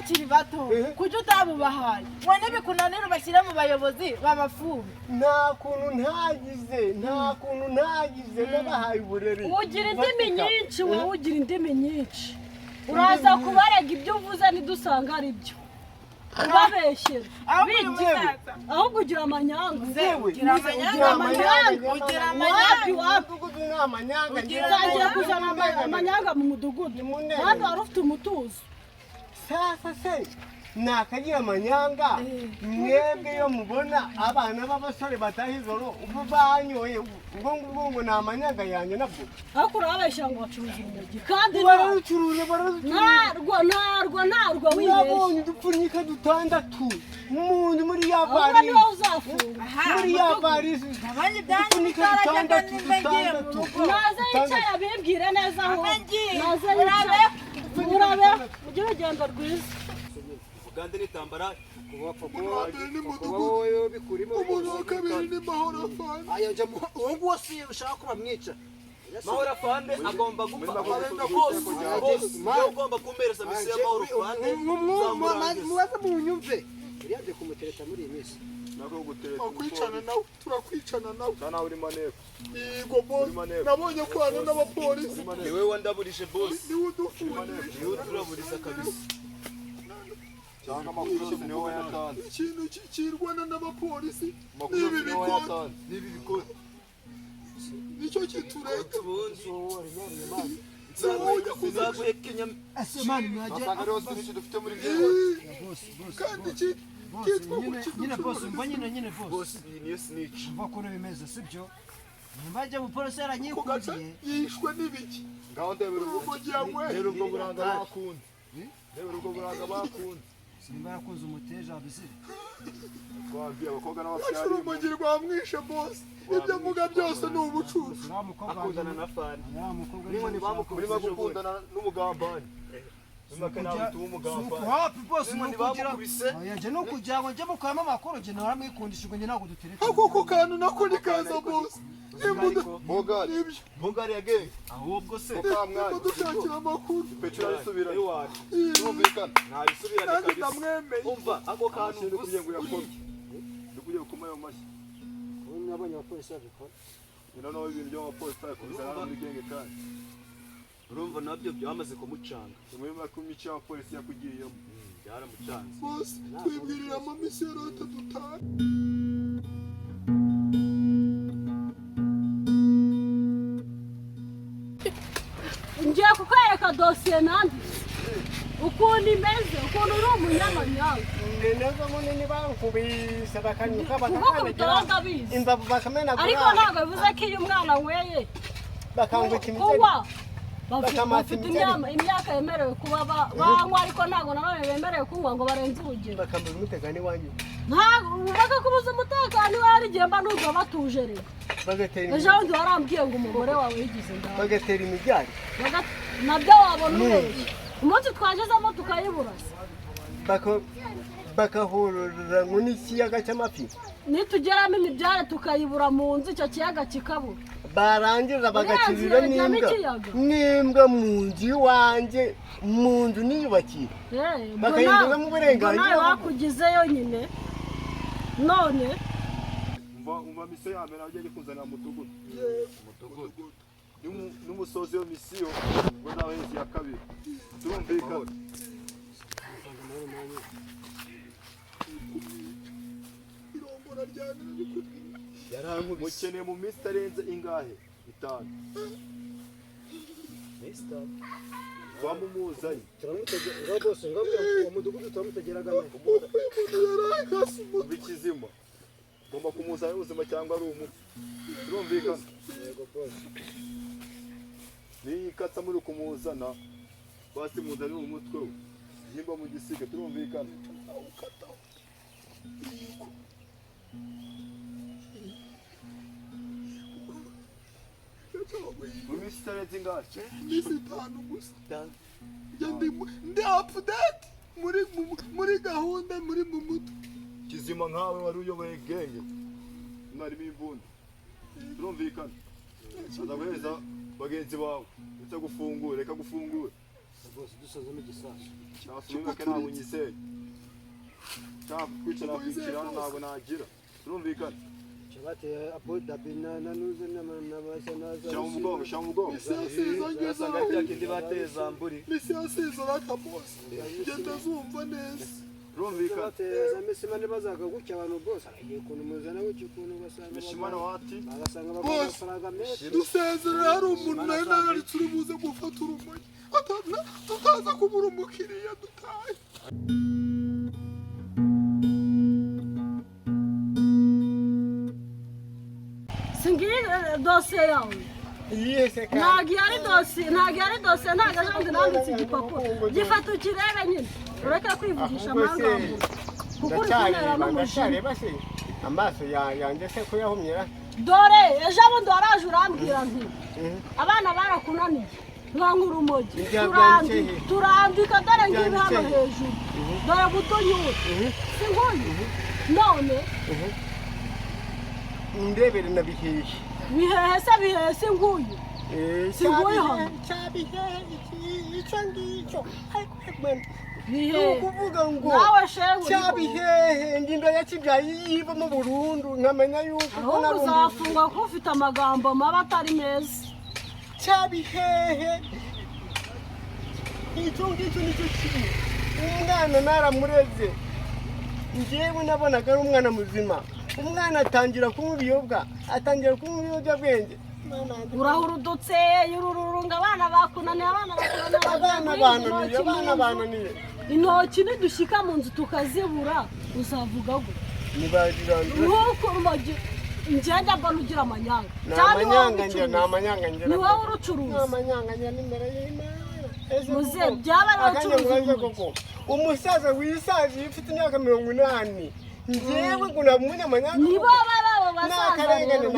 Bakiri bato, kuki utabubahaye ngo nibikunanira ubashyire mu bayobozi babafunge? Nta kuntu ntagize, nta kuntu ntagize, nabahaye uburere. Ugira indimi Fatika. nyinshi wowe, ugira indimi nyinshi. Uraza kubarega ibyo uvuze nidusanga ari byo ubabeshyera. Ahubwo uyu Bijye. musaza Ahubwo ugira amanyanga. Yewe, ugira amanyanga, amanyanga. Ugira Wapi, amanyanga. wapi. Umudugudu ni amanyanga. Ugira Utangiye kuzana amanyanga mu mudugudu. Nimunebe. Hano wari ufite umutuzo. Sasa se nakagira amanyanga? Mwebwe iyo mubona abana b'abasore bataha ijoro ubu banyoye, ubwo ngubwo ngo ni amanyanga yanjye nabwo? Ariko urababeshyira ngo bacuruza urumogi kandi Bararucuruza, bararucuruza. Ntarwo, ntarwo, ntarwo, wibeshye. Nabonye udupfunyika dutandatu mu nzu muri ya Ahubwo varisi. niwe uzafunga. Muri ya varisi. Nabonye ibyanyu Udupfunyika bitarajyaga dutandatu, nimba ngiye mu dutandatu. rugo. Naze yicaye abibwire neza aho. Abe ngiye. Naze Urabe. yicaye, urabe ugire urugendo rwiza. Uganda n'itambara. Umuntu wa mbere ni mudugudu, umuntu wa kabiri ni Mahoro Afande. Aya njya uwo nguwo si ushaka ko bamwica. Mahoro Afande agomba gupfa bose bose. Niwe ugomba kumpereza misiyo y'Amahoro Afande, nzamurangiza. Mubaze munyumve, uriya ndi kumutereta muri iyi minsi. Turakwicana nawe, turakwicana nawe. Nawe uri maneko. Yego boss, nabonye kwana n'abapolisi. Niwe wandaburije, boss. Niwe udufungiye. Niwe uturaburiza kabisa. Cyangwa amakuru yose niwe wayatanze. Ikintu kirwana n'abapolisi Amakuru n'ibi yose niwe bikoti. wayatanze n'ibi bikoti. Nicyo kitureka. Ubundi Wowe ujya kuza. nzaguhekenya. Ese man, mwajya Wasanga rero siniki dufite muri byose. Kandi kitwa Nyine nyine boss, umva nyine nyine boss. Boss, iyi niyo snitch. Umva ukuntu bimeze, sibyo? Nimba ajya umupolisi Ku gace yaranyikundiye. yishwe n'ibiki? Ngaho ndebera ubwo Urumogi yanyweye. Ndebera ubwo buranga bakunze, ndebera ubwo buranga bakunze. Simba yakunze umuteja abizire. Twabwiye abakobwa Wacu n'abafyari. urumogi rwamwishe, boss. Ibyo avuga byose ni ubucucu. Uriya mukobwa Akundana na Fani. Uriya mukobwa. N'inkoni bamukubise. Urimo gukundana n'umugambanyi. Muri nawe tuba umugambanyi. Wapi boss, ni N'inkoni ukugira bamukubise. Oya, njye ni ukugira ngo njye mukuramo amakuru, njye naramwikundisha, ubwo njye ntabwo dutereta. Ako ko kantu nako ni kaza, boss. Nimba Bogari. Nibyo. Bogari ya genge. Ahubwo se Mukamwanya. Nimba dushakira amakuru. Pecho arasubira. Turumvikana. Ntabisubirane Nanjye kabisa. ndamwemeye. Umva ako kantu. Amashyi ndikubwiye ngo uvuze. uyakomye, ndikubwiye gukoma ayo mashyi. Ubu nabonye abapolisi babikora. Ni noneho ibintu by'abapolisi kubizana hano muri genge kandi. Urumva nabyo byamaze kumucanga. Muri make imico y'abapolisi yakugiyemo. Byaramucanze. Boss, twibwirira amamisiyo rero dutahe. Ngiye kukwereka dosiye nanditse ukuntu imeze, ukuntu uri umunyamanyanga. Neza munini bankubise bakanyuka Kugukubita batabizi. Imbavu bakamenagura. Ariko ntabwo bivuze ko iyo umwana anyweye Bakangwita imigeri. kunywa Bakamata bafite imigeri. imyaka yemerewe kuba banywa, ariko ntabwo nanone bemerewe kunywa ngo barenze urugero. Bakambura umutekano iwanyu. Ntabwo bakakubuza umutekano iwawe, hari igihe mba numva batuje rero. Bagatera Ejo bundi warambwiye ngo umugore wawe yigize indaya. Bagatera imibyari. Nabyo wabona ubeshya umunsi twagezemo tukayibura se. Bakahurura ngo n'ikiyaga cy'amafi. Nitugeramo imibyare tukayibura mu nzu, icyo kiyaga kikabura. Barangiza bagakirira Uriya nzu yajyamo n'imbwa ikiyaga? N'imbwa mu nzu iwanjye, mu nzu niyubakiye. Eh, ubwo Bakayinduramo uburenganzira. Ubwo nawe bakugizeyo nyine none. Umva, umva, misiyo ya mbere agiye kuzanira mudugudu. Mudugudu. N'umusozi iyo misiyo ngo nzabaheze iya kabiri. Turumvikana. Irongora ryane narikubwiye. Yarankubise. Mukeneye mu minsi itarenze ingahe? 5. Wamumuzanye. Turamutegera bose, ngo uwo mudugudu turamutegeragamo. Uyu muntu yarankase umutwe. Umva ikizima. Ugomba kumuzana ari ubuzima cyangwa ari umupfu. Turumvikana. Yego boss. Niyo ikatsa muri kumuzana, basi muzanire umutwe we. Nimba mu gisige, turumvikana. Awukataho. Yego. Mu minsi itarenze ingahe? Iminsi 5 gusa. Njye ndi update muri gahunda muri mu mutwe. Kizima nkawe wari uyoboye genge mwarimo imbunda, turumvikana, aza guhereza bagenzi bawe ndetse gufungura, reka gufungura. Rwose dusozemo igisasu. Cyasubiye ntabwo nyiseye. Cyangwa kwica nakwicira ntabwo nagira. Turumvikana. Bateye Abu Dhabi na nuze n'amasa naza. Shyira mu mugongo, shyira mu mugongo. Misiyo yasize ngeze Usanga aho bya kindi bateye zamburi. Misiyo yasize rata bose ngenda zumva neza. Turumvikana. Bateye za misima ntibazaga gutya abantu bose aragiye ukuntu muzana gutya ukuntu ugasanga Mishimano wati. bagasanga baguha amafaranga menshi. Dusezerera hari umuntu nari nararitse uri buze gufata urumogi tutaza kubura umukiriya dutahe. Singiyi dosiye yawe. Ntabwo iyo ari dosiye, ntabwo iyo ari dosiye, ntabwo ejo bundi nanditse igipapuro. Gifata ukirebe nyine, ureke kwivugisha amagambo kuko uri kuntera n'umujinya. Ndacyareba se amaso yanjye se ko yahumye. Dore ejo bundi waraje urambwira nti abana barakunaniye nka urumogi, turandika dore ngibi hano hejuru, dore budunyura si nkuyu none ndebere na bihehe. Bihehe se bihehe si nguyu. Si nguyu hano. Cyabihehe icyo ngicyo. Bihehe. Ukuvuga ngo nawe shehu cyabihehe ngindo yakibyaye yivamo burundu nkamenya yuko ahubwo uzafungwa kuko ufite amagambo mabi atari meza. Cyabihehe icyo ngicyo nicyo kibi. Umwana naramureze, njyewe nabonaga ari umwana muzima. Umwana atangira kunywa ibiyobwa, atangira kunywa ibiyobyabwenge. Urahurudutse yurururunga abana bakunaniye, abana bakunaniye, abana bananiye, abana bananiye. Intoki nidushyika mu nzu tukazibura uzavuga gute? Nk'uko urumogi ngenda mbona ugira amanyanga. Ni amanyanga ngira. Ni wowe urucuruza. Ni amanyanga ngira n'imbere y'Imana. Muze byaba ari urucuruza. Umusaza wisaziye ufite imyaka 80. Njyewe ngo namunya amanyanga. Nibo bari abo basaza rero.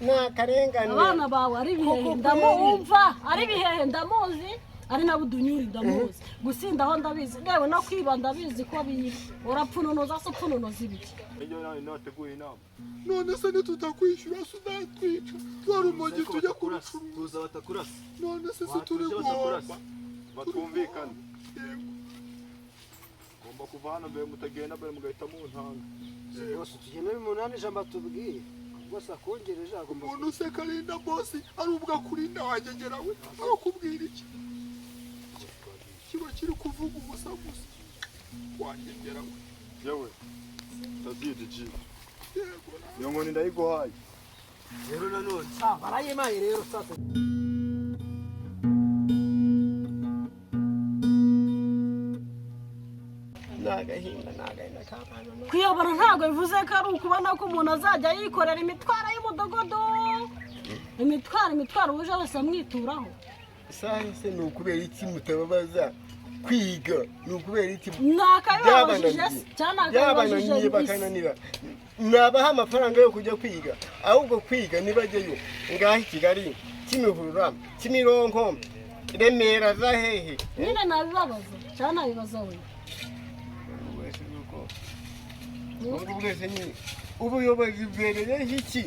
Ni akarengane. Abana bawe ari ibihehe ndamumva, ari ibihehe ndamuzi, ari na budunyuri ndamuzi. Gusinda aho ndabizi, yewe no kwiba ndabizi ko biba. Urapfununuza se upfununuza ibiki? None se nitutakwishyura se uzatwica twa rumogi tujya kurucuruza. Tuza batakurasa. None se se turi guhomba. Batwumvikane. Ngomba kuva hano mbere mutagenda mbere mugahita muntanga. Bose tugenda umunani ijambo atubwiye. Rwose akongereje agomba. Umuntu se karinda bosi ari ubwo akurinda wagegera we arakubwira iki? Kiba kiri kuvuga ubusa gusa. Wagegera we. Yewe. Tazidi ji. Iyo nkoni ndayiguhaye. Rero nanone. Barayimaye rero sasa. Kuyobora ntabwo bivuze ko ari ukubona ko umuntu azajya yikorera imitwaro y'umudogodo, imitwaro uje wese amwituraho. Sahise ni ukubera iki mutababaza kwiga? Ni ukubera iki nakabibabajije cyane byabananiye bakananira? Nabaha amafaranga yo kujya kwiga, ahubwo kwiga nibajyeyo ngaho i Kigali, Kimihurura, Kimironko, Remera za hehe. Nyine nabibabaza cyane nabibaza we. Ubwo nyine ubuyobozi bwereyeho iki?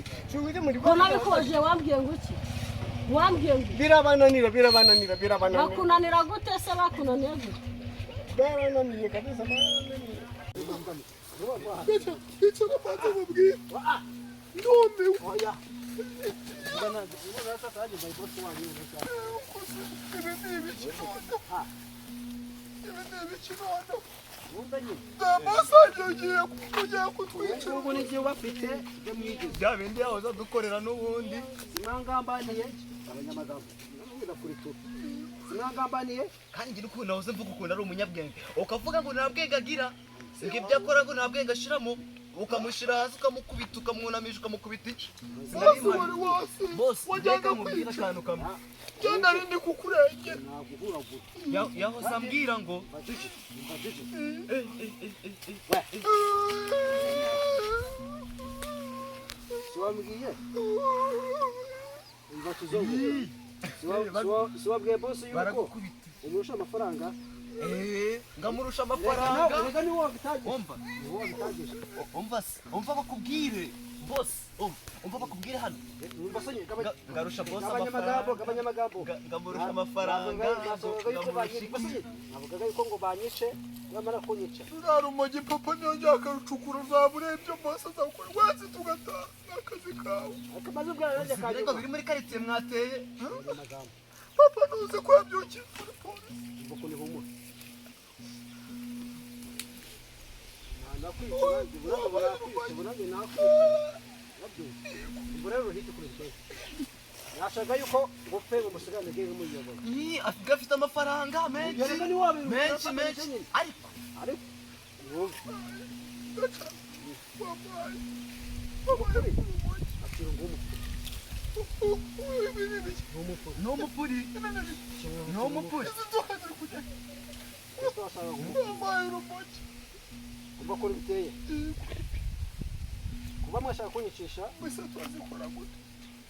Ko nabikoje wambwiye ngo iki? Wambwiye ngo birabananira, birabananira, birabananira. Bakunanira gute se? Bakunaniye gute? Barananiye kabisa, barananiye. Icyo nabanza mubwira ndumiwe. Ibi ni ibiki noneho? Ibi ni ibiki noneho? Ugiye kutwica. Ubu n'igihe bafite ibyo mwigeze. Bya bindi yahoze dukorera n'ubundi. Sinangambaniye abanyamagambo. Sinangambaniye kandi ngira ukuntu nahoze mvuga ukuntu ari umunyabwenge. Ukavuga ngo nta bwenge agira. Ngo ibyo akora ngo nta bwenge ashiramo. Ukamushyira hasi ukamukubita ukamwunamisha ukamukubita iki? Bose wajyaga mubwira akantu kamwe. Genda rindi kukurengera. Yahoze ambwira ngo Siwambwiye umva tuzongo. Siwabwiye bosi yuko umurusha amafaranga. Ngamurusha amafaranga. Reka ni wowe wabitangije. Umva. Umva se, umva bakubwire. Boss, umva bakubwire hano. Ngarusha boss amagambo, amafaranga. Gabanya amagambo. Ngamurusha amafaranga. Navugaga yuko ngo banyishe, bamara kunyica. Ruriya rumogi papa niyongera akarucukura uzaba urebye bose azakora rwatsi tugataha ni akazi kawe. Ariko maze ubwana nanjye Ibirego akanyuma. biri muri karitsiye mwateye. Amagambo. Papa ntuzi ko yabyukiye kuri polisi. Umva ukuntu ihumura. Nakwica nanjye, ubu nakwica, ubu nanjye nakwica. Nabyumva. Ubu rero uruhite kuri biteye. Nashaka yuko ngo pe ngo musigane ngiye nk'umuyobozi. Ii, afite amafaranga menshi. Yerega ni wabi- Menshi menshi. Ariko Ariko wumve Wabaye wabaye ku rumogi. Akira ngumu. Ibi ni ibiki? Ni umupuri. Ni umupuri. Izi nzoka ziri kujya he? Washaka gumu. Wabaye urumogi. Umva ukuntu biteye. Kuba mwashaka kunyicisha, Mbese turazikora gute?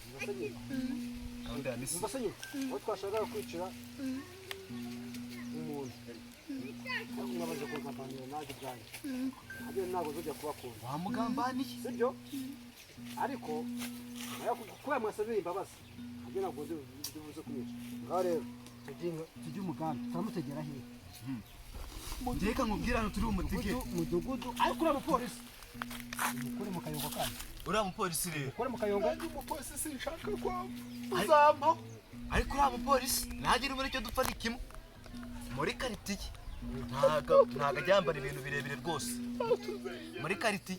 umva se nyine. Gahunda ya misi. Umva se nyine. Aho twashakaga kwicira umuntu. Ariko mwabanje kungambanira nanjye ubwanjye. Nabyo ntabwo nzajya kubakunda. Wamugambaniye. Sibyo? Ariko nayo kubera mwasabira imbabazi, nabyo ntabwo ndibuze kumwica. Ngaho rero tujye umugambi, turamutegera hehe? Reka nkubwire hano turi bumutegere. Mudugudu, ariko uriya mupolisi mukure mu kayongo kanyu. Uriya mupolisi rero. Mukure mu kayongo. Nanjye umupolisi sinshaka kwapfa uzampaho. Ariko uriya mupolisi ntagira muri icyo dupfa ni kimwe. Muri karitiye ntago ajya yambara ibintu birebire rwose. Muri karitiye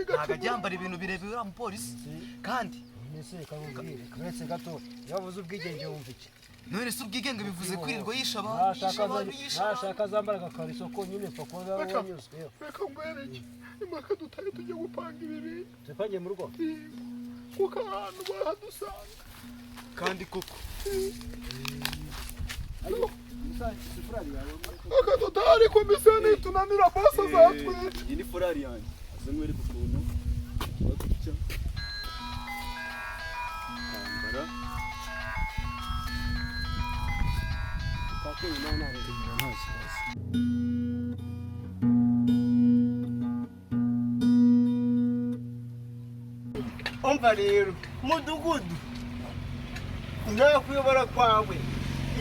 ntago ajya yambara ibintu birebire uriya mupolisi. Kandi Mbese reka nkubwire, uretse gato, iyo bavuze ubwigenge wumva iki? None se ubwigenge bivuze kwirirwa yisha abantu, yisha abantu, yisha abantu. Nashaka azambara agakariso konyine pfa kuba wanyuzwe. Reka nkwereke impaka dutahe tujye gupanga ibi bintu. Tupangiye mu rugo? Kuko ahantu barahadusanga. Kandi koko. Reka dutahe ariko misiyo nitunanira bose azatwica. Iyi ni furari yanjye. Aze nkwereke ukuntu gutya. Kwambara. Umva rero mudugudu, nta kuyobora kwawe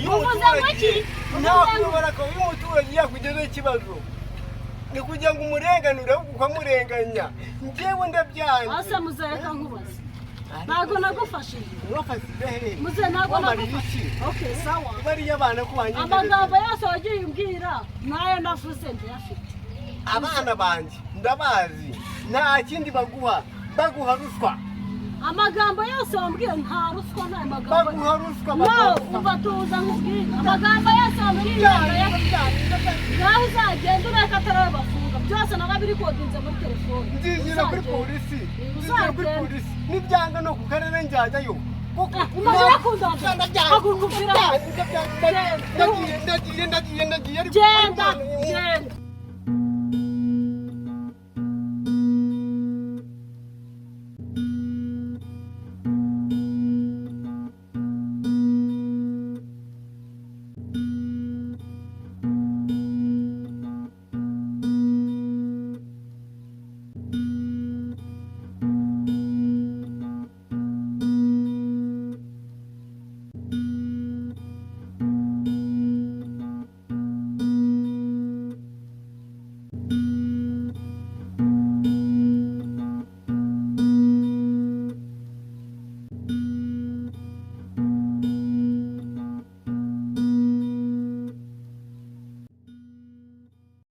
iyo Uvuze umuturage ngo iki? nta kuyobora kwawe iyo umuturage yakugezeho ikibazo ni kugira ngo umurenganure ahubwo ukamurenganya. Njyewe ndabyanze. Ase muzereka nkubaze. Ntabwo nagufashije. Wafashije hehe? Muze ntabwo Wamarira nagufashije. iki? Okay, sawa. Bariya bana ko banyegereza. Amagambo yose wagiye umbwira nayo navuze ndayafite. Abana banjye ndabazi, nta kindi baguha, baguha ruswa. Amagambo yose wambwiye nta ruswa, nta magambo. Baguha ruswa, No, baguha ruswa. umva tuza nkubwire. Amagambo yose wambwiye ndayafite. Nawe uzagenda ureka atari bafunga. Byose narabirikodinze muri telefone. Nzigira kuri polisi, nzigira kuri Uzagenda. polisi. Nibyanga no ku karere njyajyayo. Kuko Umaze kundambira. Haguruka umvira. Ndagiye, ndagiye, ndagiye, ndagiye ariko Genda, genda.